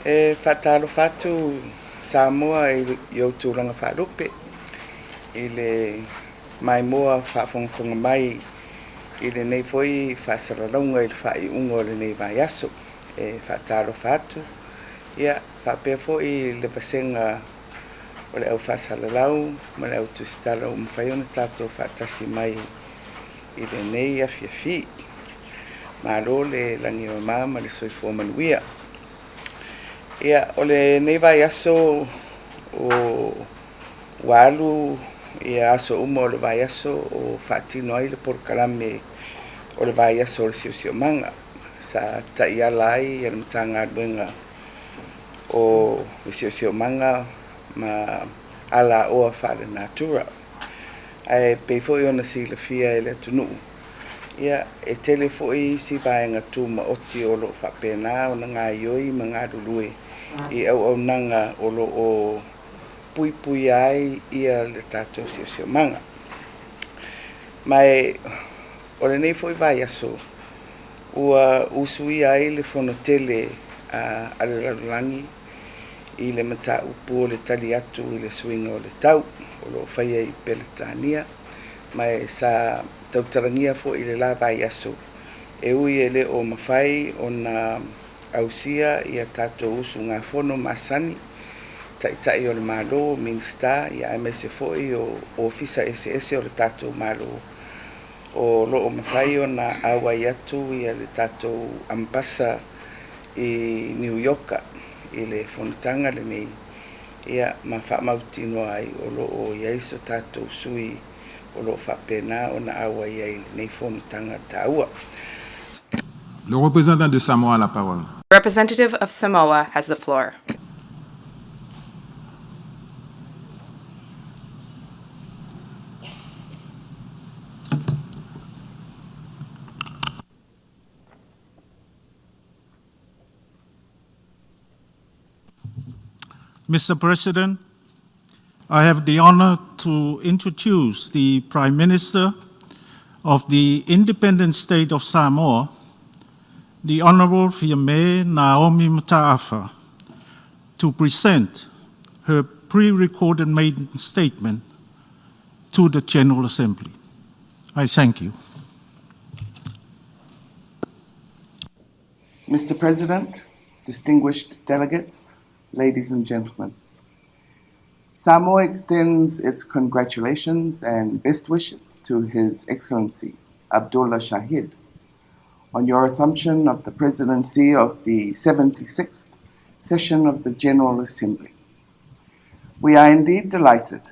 E faatalofa atu Samoa i ou tulaga faalupe i le maimoa faafogafoga mai i lenei foi faasalalauga i le faaiuga o lenei vaiaso. E faatalofa atu ia faapea foi le vasega o le au faasalalau ma le au tusitala ua mafai ona tatou faatasi mai i lenei afiafi. Malo le lagi e mama ma le soifua manuia. Ia, o lenei vaiaso ua alu ia aso uma o le vaiaso o faatino ai le polokalame o le vaiaso o le siosiomaga sa taiala ai le Matagaluega o le Siosiomaga ma Alaoa Faalenatura. Ae pei foi ona silafia e le atunuu, ia e tele foi isi vaega tumaoti o lo o faapena ona gaoioi ma galulue i auaunaga o lo o puipuia ai ia le tatou siosiomaga. Ma o lenei foi vaiaso ua usuia ai le fono tele a le lalolagi i le mataupu o le tali atu i le suiga o le tau o lo o faia i Peretania, ma e sa tautalagia foi i le la vaiaso e ui e le o mafai ona ausia ia tatou usugafono masani, taitai o le Malo, Minisita, ia aemaise foi o ofisa eseese o le tatou Malo o lo o mafai ona auai atu ia le tatou ambasa i New York i le fonotaga lenei, ia ma faamautinoa ai o lo o i ai so tatou sui o lo o faapena ona auai ai i lenei fonotaga taua. Le représentant de Samoa a la parole. Representative of Samoa has the floor. Mr. President, I have the honor to introduce the Prime Minister of the Independent State of Samoa, the Honorable Fiame Naomi Mataafa, to present her pre-recorded maiden statement to the General Assembly. I thank you. Mr. President, distinguished delegates, ladies and gentlemen, Samoa extends its congratulations and best wishes to His Excellency Abdulla Shahid on your assumption of the presidency of the 76th session of the General Assembly. We are indeed delighted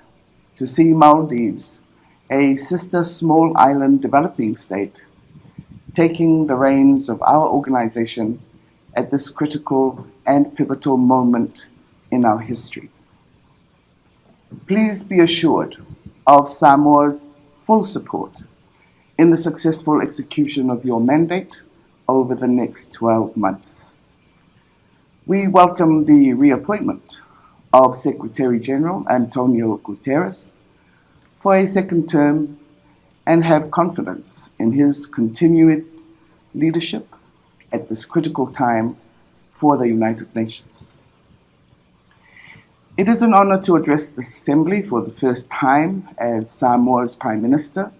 to see Maldives, a sister small island developing state, taking the reins of our organization at this critical and pivotal moment in our history. Please be assured of Samoa's full support in the successful execution of your mandate over the next 12 months. We welcome the reappointment of Secretary General Antonio Guterres for a second term and have confidence in his continued leadership at this critical time for the United Nations. It is an honor to address this Assembly for the first time as Samoa's Prime Minister,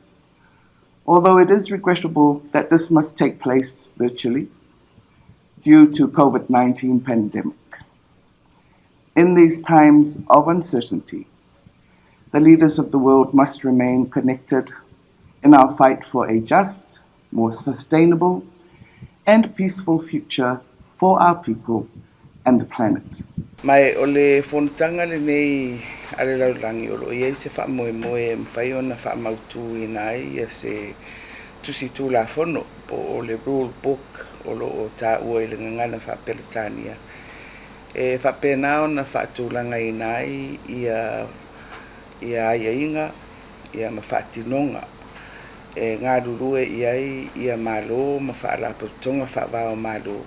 although it is regrettable that this must take place virtually due to COVID-19 pandemic. In these times of uncertainty, the leaders of the world must remain connected in our fight for a just, more sustainable, and peaceful future for our people and the planet. Ma o le fonotaga lenei a le lalolagi o lo o i ai se faamoemoe e mafai ona faamautuina ai ia se tusi tulafono po o le rule book o lo o taua i le gagana faa-Peretania e faapena ona faatulagaina ai ia aiaiga ia ma faatinoga e galulue i ai ia Malo ma faalapotopotoga faava o Malo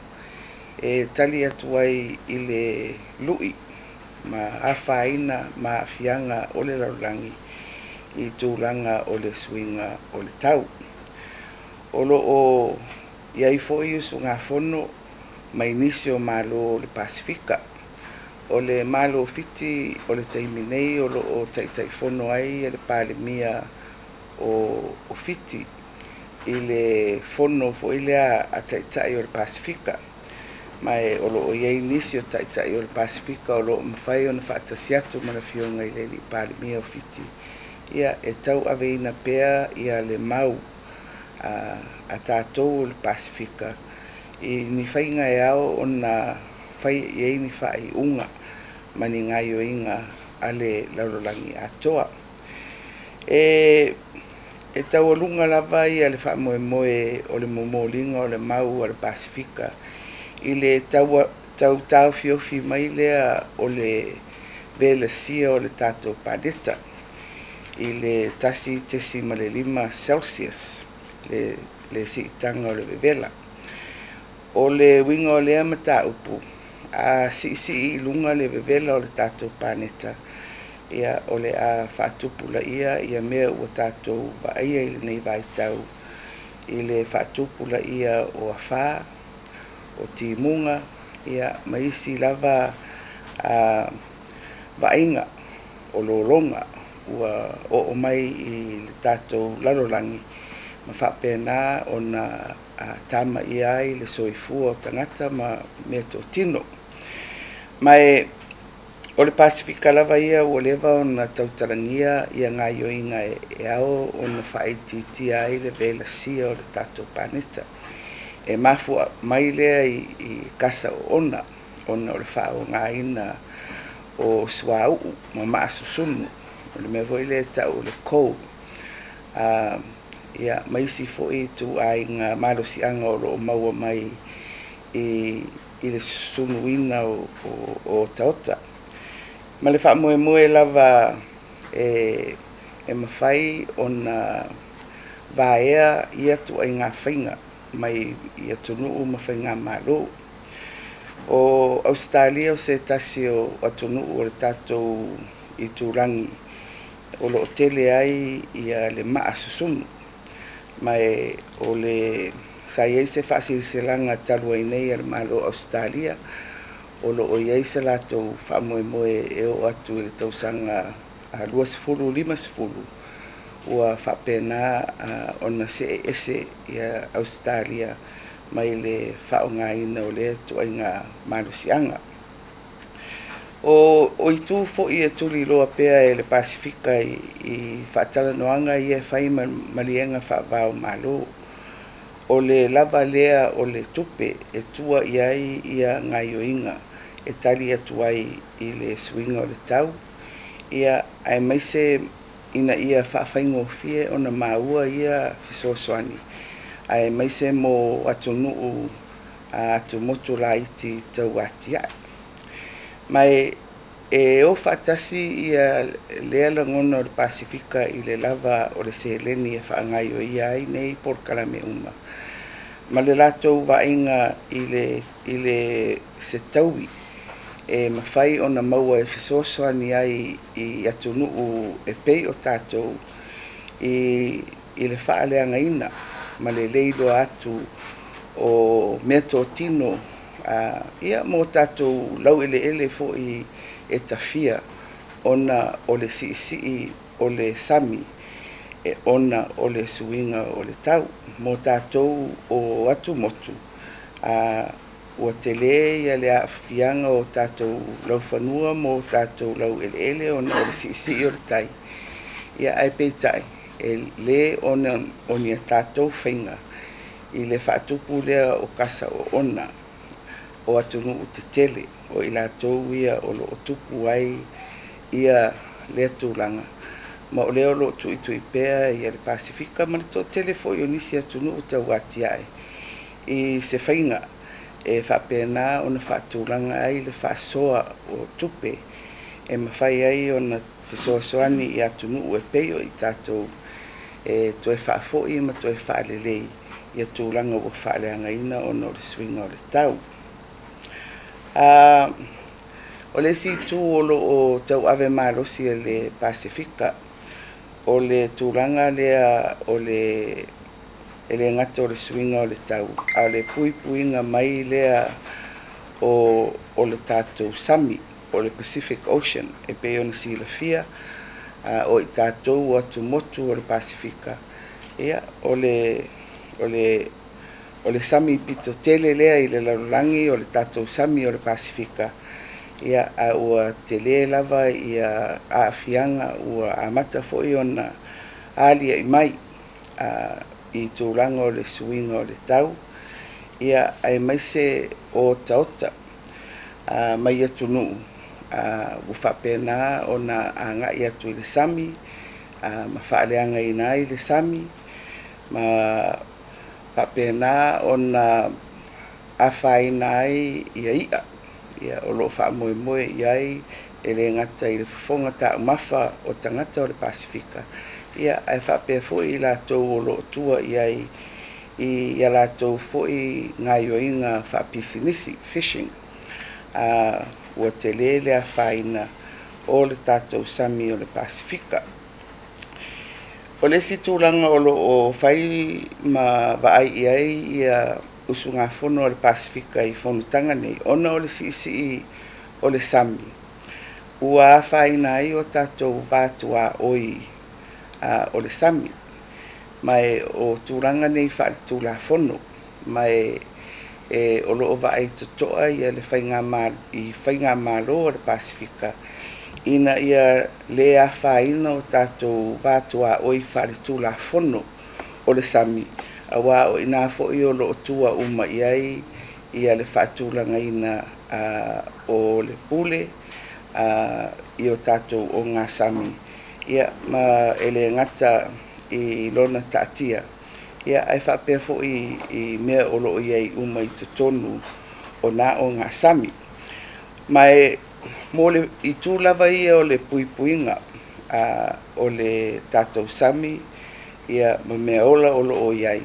e tali atu ai i le lui ma afaina ma aafiaga o le lalolagi i tulaga o le suiga o le tau. O lo o i ai foi usugafono mai nisi o Malo o le Pasefika. O le Malo o Fiti o le taimi nei o lo o Taitaifono ai le Palemia o Fiti i le fono foi lea a Taitai o le Pasefika, ma o lo o i ai nisi o Taitai o le Pasefika o lo o mafai ona faatasi atu ma le Afioga i le Alii Palemia o Fiti, ia e tauaveina pea ia le mau a tatou o le Pasefika i ni faiga e ao ona fai i ai ni faaiuga ma ni gaoioiga a le lalolagi atoa. E taualuga lava ia le faamoemoe o le momoliga o le mau a le Pasefika i le tau taofiofi mai lea o le velasia o le tatou paleta i le 1.5 Celsius le siitaga o le vevela. O le uiga o lea mataupu, a siisii i luga le vevela o le tatou paneta, ia o le a faatupulaia ia mea ua tatou vaaia i lenei vaitau i le faatupulaia o afā, o timuga, ia ma isi lava vaaiga o lologa ua oo mai i le tatou lalolagi ma faapena ona tamaia ai le soifua o tagata ma meatotino. Ma o le Pasefika lava ia ua leva ona tautalagia ia gaoioiga e ao ona faaitiitia ai le velasia o le tatou paneta. E mafua mai lea i kasa oona ona o le faaaogaina o suauu ma maasusunu, o le mea foi lea e tau o le coal, ia ma isi foi ituaiga malosiaga o lo o maua mai i le susunuina o otaota. Ma le faamoemoe lava e mafai ona vaea ia ituaiga faiga mai i atunuu ma faigamalo. O Ausetalia o se tasi o atunuu o le tatou itulagi o lo o tele ai ia le maa susunu, ma o le sa i ai se faasilasilaga talu ai nei a le Malo o Ausetalia o lo o i ai se latou faamoemoe e oo atu i le tausaga 2050 ua faapena ona see ese ia Ausetalia mai le faaaogaina o lea ituaiga malosiaga. O itu foi e tuliloa pea e le Pasefika i faatalanoaga ia e fai ma maliega faavao malo, o le lava lea o le tupe e tua i ai ia gaoioiga e tali atu ai i le suiga o le tau, ia aemaise ina ia faafaigofie ona maua ia fesoasoani, aemaise mo atunuu atumotu laiti tauatiae. Ma e o faatasi ia lea lagona o le Pasefika i le lava o le seleni e faagaoioia ai nei polokalame uma, ma le latou vaaiga i le se taui e mafai ona maua e fesoasoani ai i atunuu e pei o tatou i le faaleagaina ma le leiloa atu o meatotino ia mo tatou laueleele foi e tafia ona o le siisii o le sami e ona o le suiga o le tau. Mo tatou o atumotu, ua tele ia le aafiaga o tatou laufanua mo tatou laueleele ona o le siisii o le tai, ia ae peitai e lē ona o ni a tatou faiga i le faatupu lea o kasa oona o atunuu tetele o i latou ia o lo o tupu ai ia lea tulaga, ma o lea o lo o tuitui pea ia le Pasefika ma le toatele foi o nisi atunuu tauatiae i se faiga e faapena ona faatulaga ai le faasoa o tupe e mafai ai ona fesoasoani i atunuu e pei o i tatou e toe faafoi ma toe faalelei ia tulaga ua faaleagaina ona o le suiga o le tau. O le isi itu o lo o tauave malosi e le Pasefika o le tulaga lea o le E le gata o le suiga o le tau, a o le puipuiga mai lea o le tatou sami o le Pacific Ocean. E pei ona silafia, o i tatou o atumotu o le Pasefika, ia, o le sami pito tele lea i le lalolagi o le tatou sami o le Pasefika, ia, a ua tele lava ia aafiaga ua amata foi ona alia'i mai i tulaga o le suiga o le tau, ia, aemaise o otaota mai atunuu ua faapena ona agai atu i le sami ma faaleagaina ai le sami ma faapena ona afaina ai ia i'a, ia, o lo o faamoemoe i ai e le gata i le fofoga taumafa o tagata o le Pasefika, ia, ae faapea foi i latou o lo o tua i ai i ia latou foi gaioiga faapisinisi, fishing. Ua tele le afaina o le tatou sami o le Pasefika. O le isi tulaga o lo o fai ma vaai i ai ia usugafono a le Pasefika i fonotaga nei, ona o le siisii o le sami, ua afaina ai o tatou va tuaoi o le sami, ma e o tulaga nei faaletulafono, ma e o lo o vaai totoa ia le i faigamalo o le Pasefika ina ia lē afaina o tatou va tuaoi faaletulafono o le sami, auā o i ina foi o lo o tua uma i ai ia le faatulagaina o le pule i o tatou ogasami, ia, ma e le gata i lona taatia, ia, ae faapea foi i mea o lo o i ai uma i totonu o na ogasami. Ma e mo le itu lava ia o le puipuiga o le tatou sami, ia, ma mea ola o lo o i ai,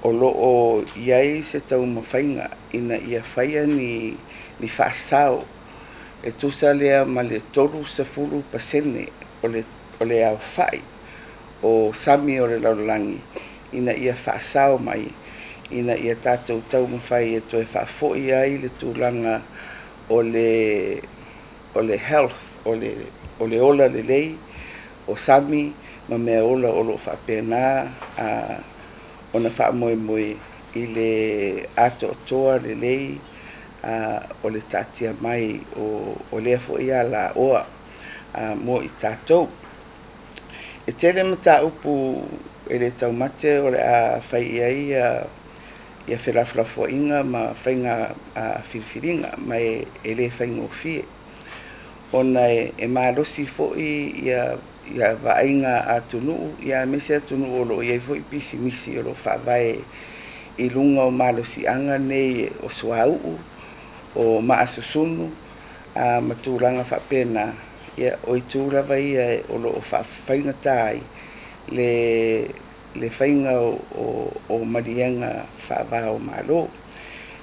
o lo o i ai se taumafaiga ina ia faia ni faasao e tusa lea ma le 30% o le aofa'i o sami o le lalolagi ina ia faasao mai ina ia tatou taumafai e toe faafo'i ai le tulaga o le health, o le ola lelei o sami ma mea ola o lo o faapena ona faamoemoe i le atoatoa lelei o le taatia mai o lea foi alaoa mo i tatou. E tele mataupu e le taumate o le a fai i ai ia felafolafoaiga ma faiga filifiliga, ma e le faigofie ona e malosi foi ia vaaiga atunuu, ia, aemaise atunuu o lo o i ai foi pisinisi o lo o faavae i luga o malosiaga nei o suauu, o maasusunu ma tulaga faapena. Ia, o itu lava ia o lo o faafaigata ai le faiga o maliega faava o Malo.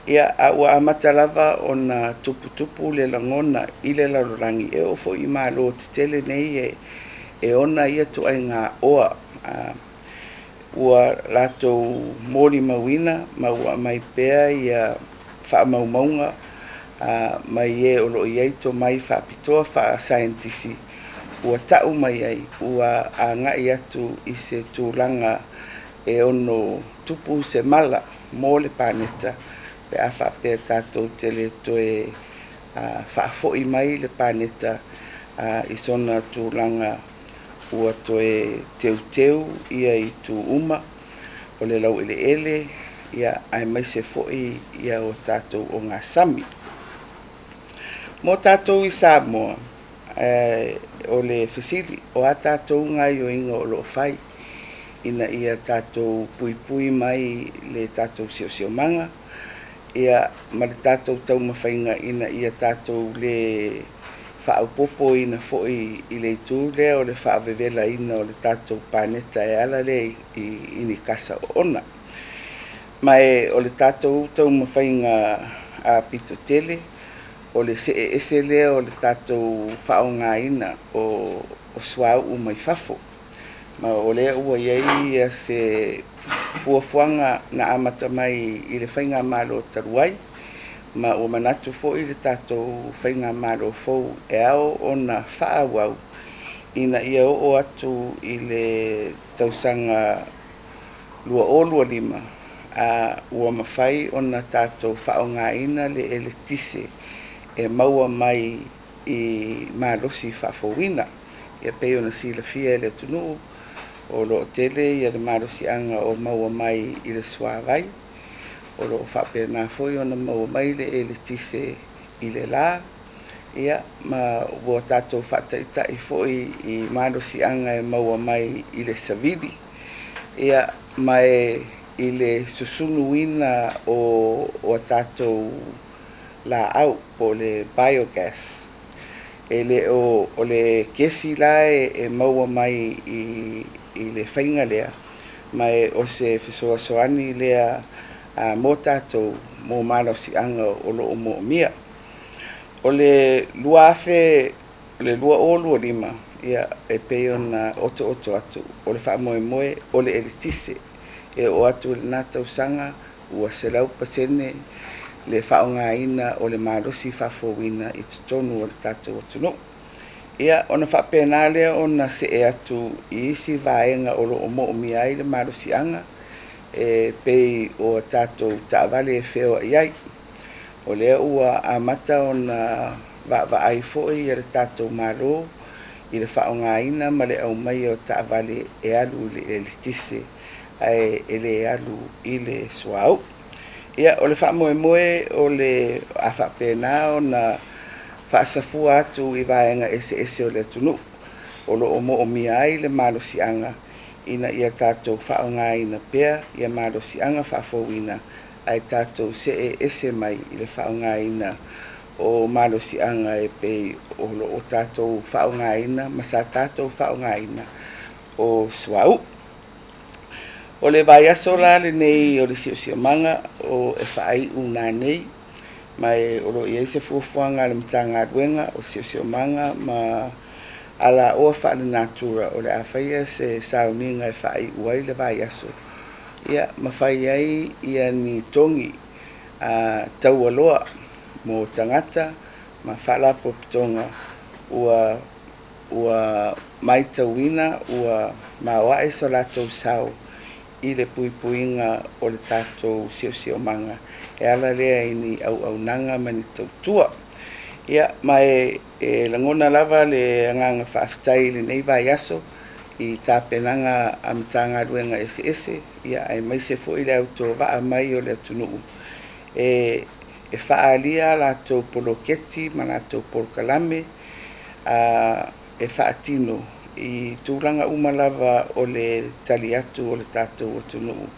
Ia, a ua amata lava ona tuputupu le lagona i le lalolagi, e oo foi i malo tetele nei e ona ia ituaiga oa ua latou molimauina ma ua aumai pea ia faamaumauga mai e o lo o i ai tomai faapitoa faasaienitisi ua tau mai ai ua agai atu i se tulaga e ono tupu se mala mo le paneta pe a faapea tatou te le toe faafo'i mai le paneta i sona tulaga ua toe teuteu ia itu uma o le laueleele, ia, aemaise foi ia o tatou ogasami. Mo tatou i Samoa, o le fesili, o a tatou gaioiga o lo o fai ina ia tatou puipui mai le tatou siosiomaga, ia, ma le tatou taumafaiga ina ia tatou le faaopoopoina foi i le itu lea o le faavevelaina o le tatou paneta e ala lea i ni kasa oona? Ma e o le tatou taumafaiga pito tele o le see ese lea o le tatou faaaogaina o suauu mai fafo. Ma o lea ua i ai se fuafuaga na amata mai i le faigamalo talu ai, ma ua manatu foi le tatou faigamalo fou e ao ona faaauau ina ia oo atu i le tausaga 2025 a ua mafai ona tatou faaaogaina le eletise e maua mai i malosi faafouina. Ia pei ona silafia e le atunuu, o lo o tele ia le malosiaga o maua mai i le suavai, o lo o faapena foi ona maua mai le eletise i le la, ia ma ua tatou faataitai foi i malosiaga e maua mai i le savili, ia ma e i le susunuina o a tatou laau po o le biogas. E le o o le kesi la e maua mai i le faiga lea, ma e o se fesoasoani lea mo tatou mo malosiaga o lo o moomia. O le 2000 o le 2025, ia e pei ona otooto atu, o le faamoemoe o le eletise e oo atu i lena tausaga ua 100% le faaaogaina o le malosi faafouina i totonu o le tatou atunuu. Ia ona faapena lea ona see atu i isi vaega o lo o moomia ai le malosiaga e pei o tatou taavale e feoai ai. O lea ua amata ona vaavaai foi le tatou Malo i le faaaogaina ma le aumaia o taavale e alu i le eletise ae e le alu i le suauu. Ia o le faamoemoe o le a faapena ona faasafua atu i vaega eseese o le atunuu o lo o moomia ai le malosiaga ina ia tatou faaaogaina pea ia malosiaga faafouina ae tatou see ese mai i le faaaogaina o malosiaga e pei o lo o tatou faaaogaina ma sa tatou faaaogaina o suauu. O le vaiaso la lenei o le Siosiomaga o e faaiu nanei, ma e o lo o i ai se fuafuaga a le Matagaluega o Siosiomaga ma Alaoa Faalenatura o le a faia se sauniga e faaiu ai le vaiaso, ia ma fai ai ia ni togi taualoa mo tagata ma faalapotopotoga ua matauina ua maoae so latou sao i le puipuiga o le tatou siosiomaga e ala lea i ni auaunaga ma ni tautua. Ia ma e lagona lava le agaga faafetai i lenei vaiaso i tapenaga a Matagaluega eseese, ia aemaise foi le autovaa mai o le atunuu e faaalia latou poloketi ma latou polokalame e faatino i tulaga uma lava o le tali atu o le tatou atunuu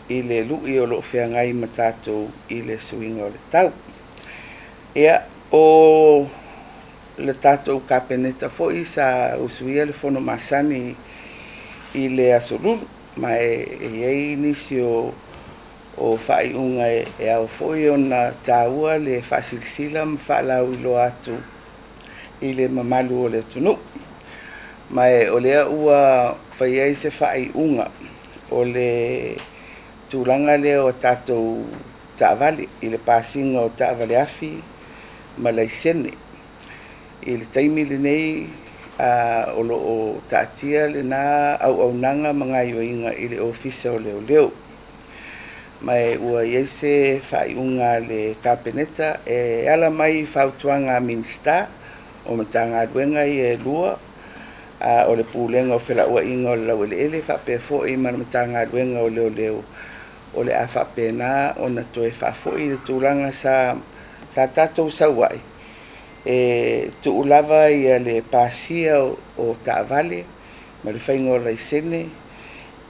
i le lui o lo o feagai ma tatou i le suiga o le tau. Ia, o le tatou Kapeneta foi sa usuia le fono masani i le Aso Lulu, ma e i ai nisi o faaiuga e ao foi ona taua le faasilasila ma faalauiloa atu i le mamalu o le atunuu. Ma e o lea ua fai ai se faaiuga o le tulaga lea o tatou taavale i le pasiga o taavale afi ma laisene. I le taimi lenei o lo o taatia lena auaunaga ma gaioiga i le Ofisa o Leoleo. Ma e ua i ai se faaiuga a le Kapeneta e ala mai i fautuaga a Minisita o Matagaluega ia e lua, o le Pulega o Felauaiga o le Laueleele faapea foi ma le Matagaluega o Leoleo, o le a faapena ona toe faafoi le tulaga sa tatou sau ai e tuu lava ia le pasia o taavale ma le faiga o laisene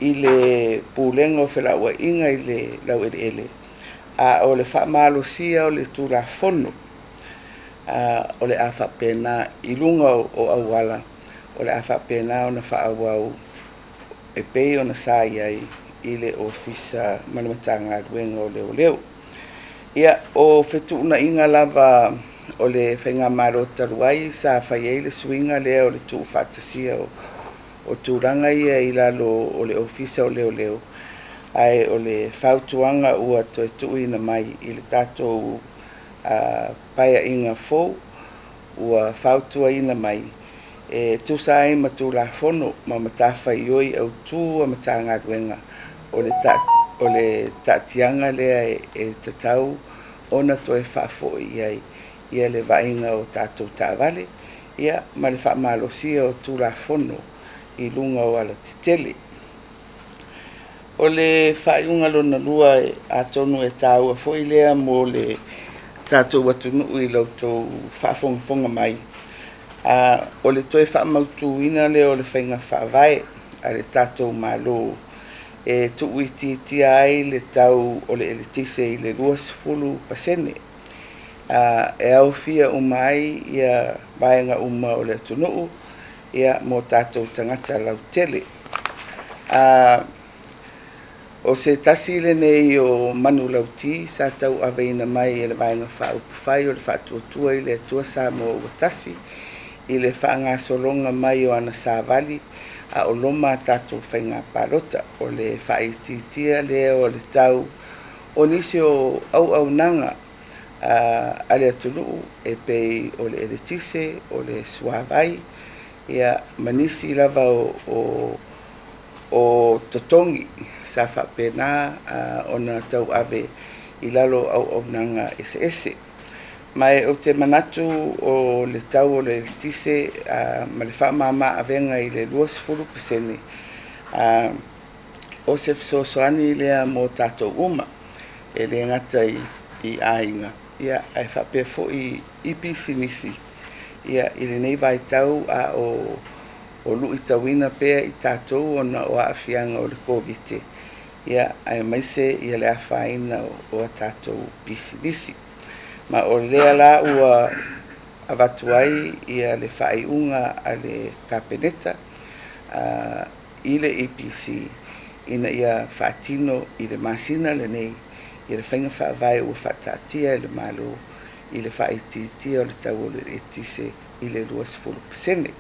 i le Pulega o Felauaiga i le Laueleele, a o le faamalosia o le Tulafono o le a faapena i luga o auala, o le a faapena ona faaauau e pei ona sa i ai i le Ofisa ma le Matagaluega o Leoleo. Ia, o fetuunaiga lava o le faigamalo talu ai sa fai ai le suiga lea o le tuufaatasia o tulaga ia i lalo o le Ofisa o Leoleo, ae o le fautuaga ua toe tuuina mai i le tatou Paeaiga fou ua fautuaina mai e tusa ai ma Tulafono ma matafaioi autu a Matagaluega o le taatiaga lea e tatau ona toe faafoi i ai ia le vaaiga o tatou taavale ia ma le faamalosia o Tulafono i luga o alatetele. O le faaiuga lona lua atonu e taua foi lea mo le tatou atunuu i la outou faafogafoga mai, o le toe faamautuina lea o le faiga faavae a le tatou Malo e tuuitiitia ai le tau o le eletise i le 20%, e aofia uma ai ia vaega uma o le atunuu ia mo tatou tagata lautele. O se tasi lenei o manulauti sa tauaveina mai e le Vaega Faaupufai o le Faatuatua i le Atua Samoa ua Tasi i le faagasologa mai o ana savali a o loma a tatou faiga palota, o le faaitiitia lea o le tau o nisi o auaunaga a le atunuu e pei o le eletise, o le suavai ia ma nisi lava o totogi sa faapena ona tauave i lalo o auaunaga eseese. Ma ou te manatu o le tau o le eletise ma le faamama avega i le 20% o se fesoasoani lea mo tatou uma, e le gata i aiga ia ae faapea foi i pisinisi ia i lenei vaitau a o luitauina pea i tatou ona o aafiaga o le Koviti ia aemaise ia le afaina o a tatou pisinisi. Ma o lea la ua avatu ai ia le faaiuga a le Kapeneta i le EPC ina ia faatino i le masina lenei ia le faiga faavae ua faataatia e le Malo i le faaitiitia o le tau o le eletise i le 20%.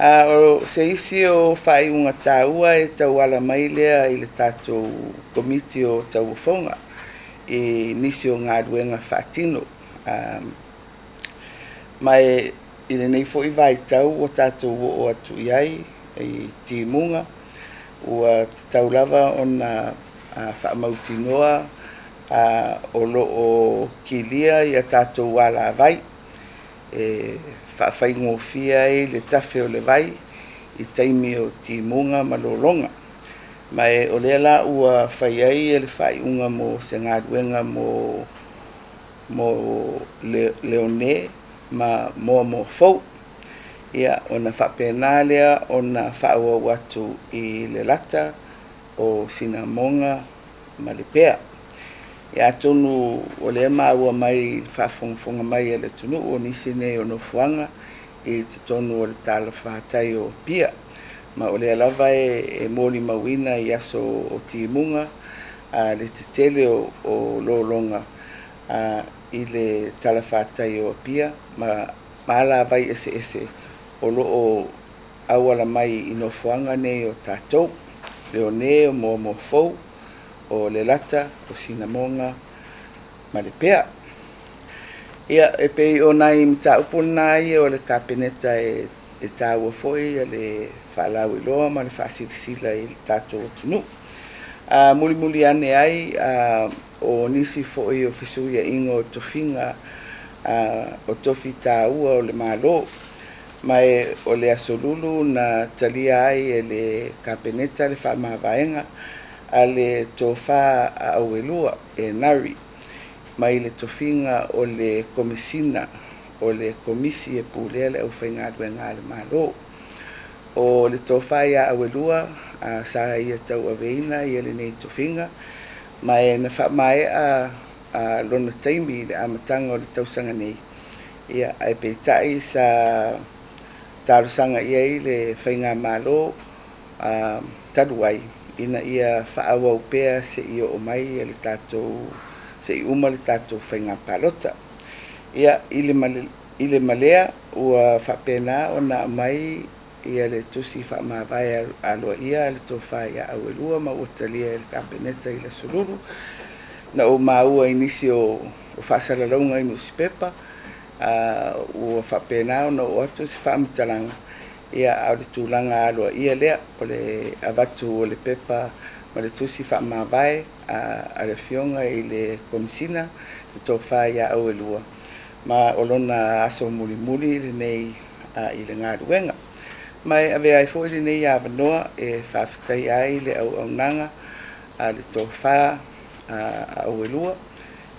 O se isi o faaiuga taua e tauala mai lea i le tatou Komiti o Tauofoga i nisi o galuega faatino. Ma i lenei foi vaitau ua tatou oo atu i ai i timuga, ua tatau lava ona faamautinoa o lo o kilia ia tatou alavai e faafaigofie ai le tafe o le vai i taimi o timuga ma lologa. Ma o lea la ua fai ai le faaiuga mo se galuega mo Leone ma Moamoa Fou. Ia, ona faapena lea ona faaauau atu i Lelata o Sinamoga ma Lepea. Ia, atonu o lea maua mai i le faafogafoga mai a le atunuu o nisi nei o nofoaga i totonu o le talafatai o Apia. Ma o lea lava e molimauina i aso o timuga le tetele o lologa i le talafatai o Apia ma alavai eseese o lo o auala mai i nofoaga nei o tatou, Leone o Moamoa Fou, o Lelata, o Sinamoga ma Lepea. Ia, e pei o nai mataupu na ia o le Kapeneta e taua foi le faalauiloa ma le faasilasila i le tatou atunuu. Mulimuli ane ai o nisi foi o fesuiaiga o tofiga o tofi taua o le Malo. Ma o le Aso Lulu na talia ai e le Kapeneta le faamavaega a le tofa a Auelua e Nari mai le tofiga o le Komesina o le Komisi e pulea le aufaigaluega a le Malo. O le tofa ia Auelua sa ia tauaveina ia lenei tofiga ma e na faamaea lona taimi i le amataga o le tausaga nei, ia ae peitai sa talosaga i ai le faigamalo talu ai ina ia faaauau pea seia oo mai le tatou seia uma le tatou faiga palota. Ia, i le malea ua faapena ona aumai ia le tusi faamavae aloaia a le Tofa ia Auelua ma ua talia e le Kapeneta i le Aso Lulu. Na ou maua i nisi o faasalalauga i nusipepa, ua faapena ona oo atu se faamatalaga, ia a o le tulaga aloaia lea o le avatu o le pepa ma le tusi faamavae a le Afioga i le Komesina, le Tofa ia Auelua, ma o lona aso mulimuli lenei i le galuega. Ma e avea ai foi lenei avanoa e faafetaia ai le auaunaga a le Tofa a Auelua,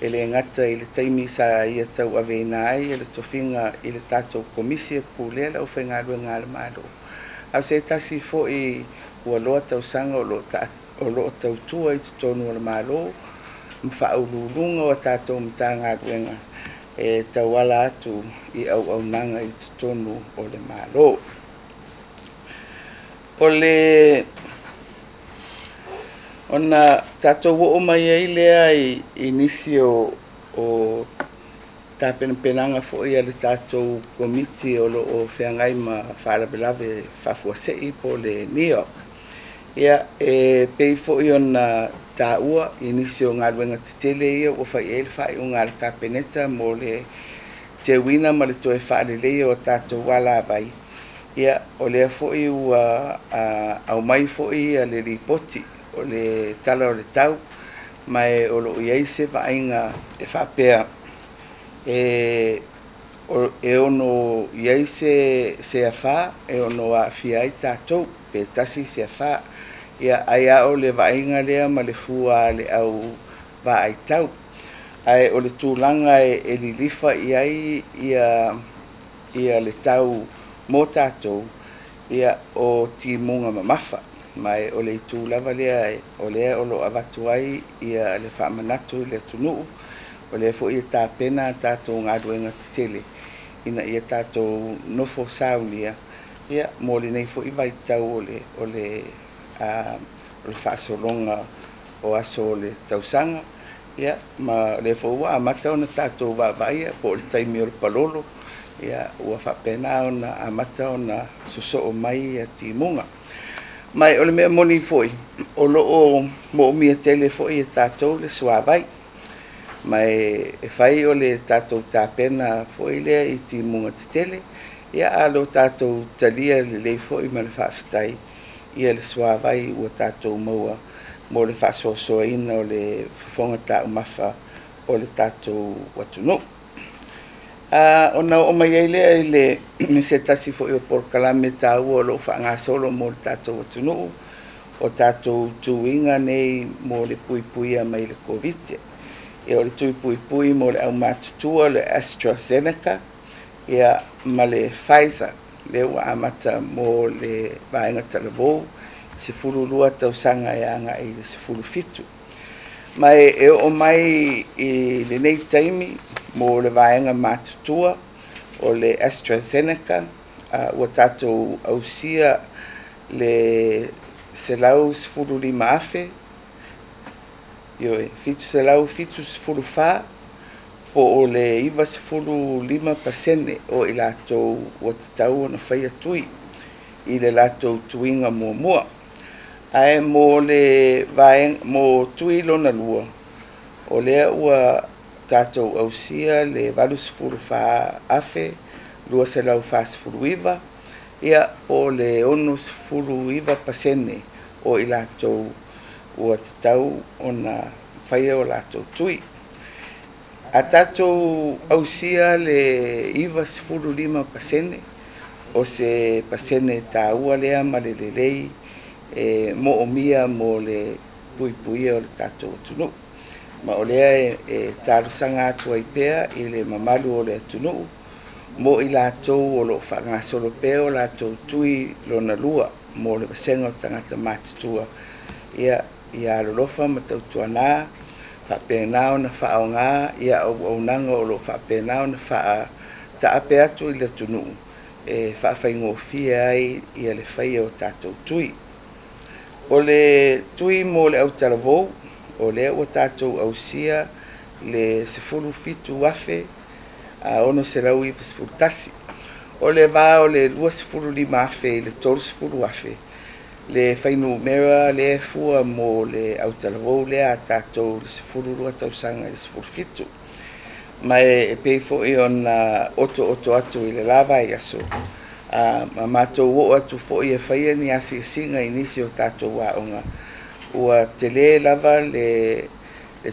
e le gata i le taimi sa ia tauaveina ai le tofiga i le tatou Komisi e Pulea le Aufaigaluega a le Malo, a o se tasi foi ua loa tausaga o lo o tautua i totonu o le Malo ma faauluuluga o tatou Matagaluega e tauala atu i auaunaga i totonu o le Malo. O le ona tatou oo mai ai lea i nisi o tapenapenaga foi a le tatou Komiti o lo o feagai ma faalavelave faafuasei po o le NEOC. Ia, e pei foi ona taua i nisi o galuega tetele ia ua fai i ai le faaiuga a le Kapeneta mo le teuina ma le toe faaleleia o tatou alavai. Ia, o lea foi ua aumai foi le lipoti o le tala o le tau, ma e o lo o i ai se vaaiga e faapea e ono i ai se afa e ono aafia ai tatou, pe tasi se afa. Ia, ai a o le vaaiga lea ma le fua a le au vaai tau. Ae o le tulaga e lilifa i ai ia le tau mo tatou, ia o timuga mamafa. Ma o le itu lava lea o lea o lo o avatu ai ia le faamanatu i le atunuu, o lea foi e tapena tatou galuega tetele ina ia tatou nofo saunia, ia, mo lenei foi vaitau o le faasologa o aso o le tausaga. Ia, ma o lea foi ua amata ona tatou vaavaaia po o le taimi o le palolo, ia, ua faapena ona amata ona sosoo mai ia timuga. Ma o le mea moni foi, o lo o moomia tele foi e tatou le suavai. Ma e fai o le tatou tapena foi lea i timuga tetele, ia a lo tatou talia lelei foi ma le faafetai ia le suavai ua tatou maua mo le faasoasoaina o le fofoga taumafa o le tatou atunuu. Ona oo mai ai lea i le se tasi foi o polokalame taua o lo o faagasolo mo le tatou atunuu, o tatou tuiga nei mo le puipuia mai le Koviti. Ia, o le tui puipui mo le aumatutua, le AstraZeneca, ia, ma le Pfizer, lea ua amata mo le vaega talavou 12 tausaga e agai i le 17. Ma e oo mai i lenei taimi mo le vaega matutua o le AstraZeneca, ua tatou ausia le 115,000, ioe, 774, po o le 95% o i latou ua tatau ona faia tui i le latou tuiga muamua. Ae mo le vaega mo tui lona lua, o lea ua tatou ausia le 84,249, ia, po o le 69% o i latou ua tatau ona faia o latou tui. A tatou ausia le 95%, o se pasene taua lea ma le lelei e moomia mo le puipuia o le tatou atunuu. Ma o lea e talosaga atu ai pea i le mamalu o le atunuu mo i latou o lo o faagasolo pea o latou tui lona lua mo le vasega o tagata matutua, ia, ia alolofa ma tautuana faapena ona faaaoga ia auaunaga o lo o faapena ona faataape atu i le atunuu e faafaigofie ai ia le faia o tatou tui. O le tui mo le autalavou, o lea ua tatou ausia le 17,691. O le va o le 25,000 i le 30,000 le fuainumera lea e fua mo le autalavou lea a tatou i le 12 tausaga i le 17. Ma e pei foi ona otooto atu i le la vaiaso, ma matou oo atu foi e faia ni asiasiga i nisi o tatou aoga, ua tele lava le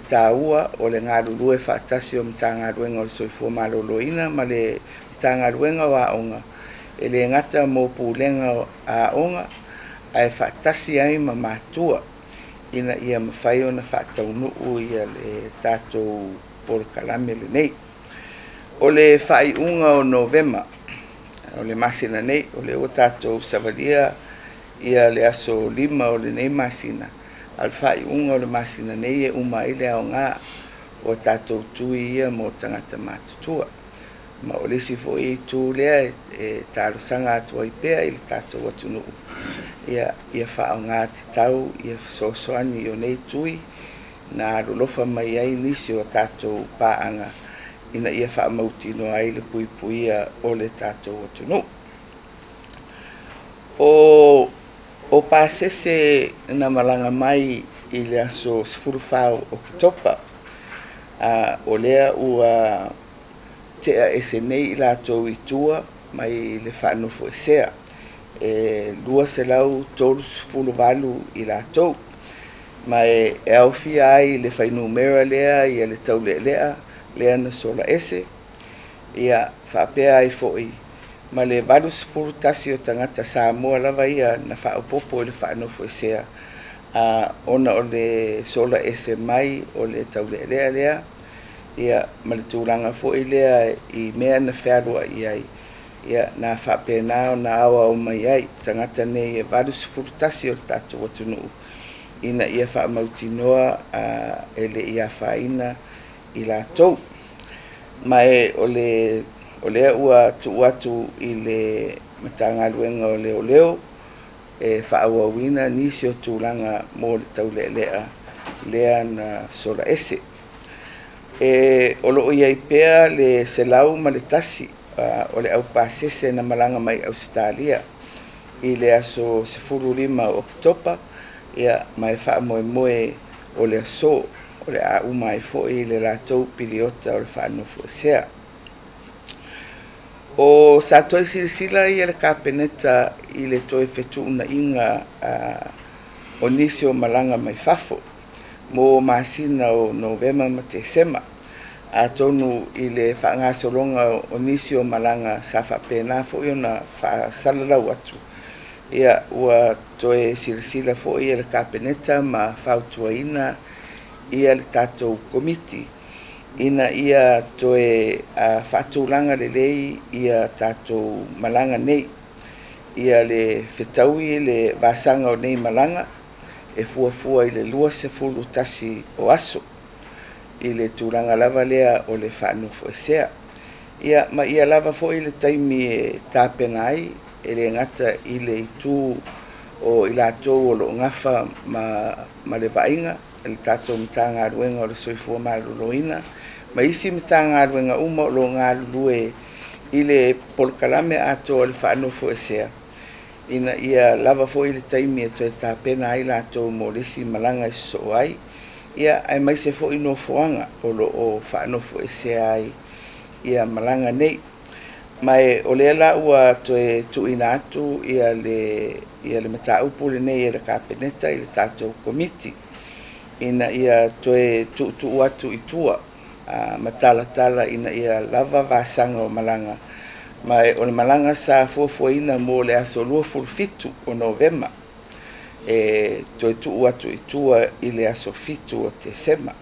taua o le galulue faatasi o Matagaluega o le Soifua Maloloina ma le Matagaluega o Aoga, e le gata mo pulega o aoga, ae faatasi ai ma matua ina ia mafai ona faataunuu le tatou polokalame lenei. O le faaiuga o Novema o le masina nei, o lea ua tatou savalia le aso 5 o lenei masina, a o le faaiuga o le masina nei e uma ai le aoga o tatou tui ia mo tagata matutua. Ma o le isi foi itu lea e talosaga atu ai pea i le tatou atunuu, ia faaaoga tatau fesoasoani o nei tui na alolofa mai ai nisi o tatou paaga ina ia faamautinoa ai le puipuia o le tatou atunuu. O pasese na malaga mai i le aso 14 o Oketopa, o lea ua tea ese nei i latou i tua mai le faanofoesea, e 238 i latou, ma e aofia ai le fuainumera lea le taulealea lea na sola ese, ia faapea ai foi ma le 81 o tagata Samoa lava ia na faaopoopo i le faanofoesea, ona o le sola ese mai o le taulealea lea, ia ma le tulaga foi lea i mea na fealuai ai, ia na faapena ona aoao mai ai tagata nei e 81 o le tatou atunuu ina ia faamautinoa e le i afaina i latou. Ma o lea ua tuu atu i le Matagaluega o Leoleo e faaauauina nisi o tulaga mo le taulealea lea na sola ese. O lo o i ai pea le 101 o le aupasese na malaga mai Ausetalia i le aso 15 o Oketopa, ia, ma e faamoemoe o le aso o le a uma ai foi le latou piliota o le faanofoesea. O sa toe silasila ia le Kapeneta i le toe fetuunaiga o nisi o malaga mai fafo mo masina o Novema ma Tesema, atonu i le faagasologa o nisi o malaga sa faapena foi ona faasalalau atu, ia ua toe silasila foi le Kapeneta ma fautuaina ia le tatou komiti ina ia toe faatulaga lelei ia tatou malaga nei, ia le fetaui le vasaga o nei malaga e fuafua i le 21 o aso i le tulaga lava lea o le faanofoesea. Ia, ma ia lava foi le taimi e tapena ai, e le gata i le itu o i latou o lo o gafa ma le vaaiga, le tatou Matagaluega o le Soifua Maloloina, ma isi Matagaluega uma o lo o galulue i le polokalame atoa o le faanofoesea, ina ia lava foi le taimi e toe tapena ai latou mo le isi malaga e sosoo ai, ia aemaise foi nofoaga o lo o faanofoesea ai ia malaga nei. Ma o lea la ua toe tuuina atu ia le mataupu lenei e le Kapeneta i le tatou komiti ina ia toe tuutuu atu i tua ma talatala ina ia lava vasaga o malaga. Ma o le malaga sa fuafuaina mo le aso 27 o Novema e toe tuu atu i tua i le aso 7 o Tesema.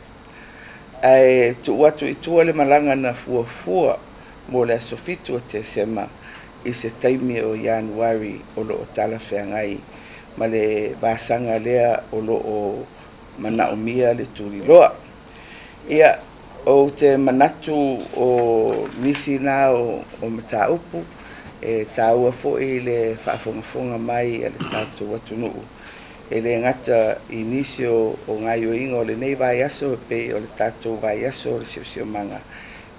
Ae tuu atu i tua le malaga na fuafua mo le aso 7 o Tesema i se taimi o Ianuari o lo o talafeagai ma le vasaga lea o lo o manaomia le tuliloa. Ia, ou te manatu o nisi na o mataupu e taua foi le faafogafoga mai a le tatou atunuu, e le gata i nisi o gaioiga o lenei vaiaso e pei o le tatou vaiaso o le siosiomaga,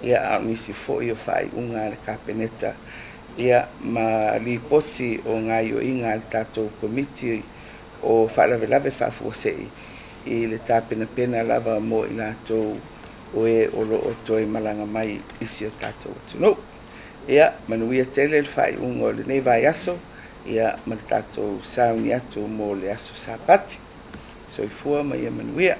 ia a o nisi foi o faaiuga a le Kapeneta Ia, ma lipoti o gaoioiga a le tatou Komiti o Faalavelave Faafuasei i le tapenapena lava mo i latou o e o lo o toe malaga mai i si o tatou atunuu. Ia, manuia tele le faaiuga o lenei vaiaso, ia ma le tatou sauni atu mo le aso Sapati. Soifua ma ia manuia.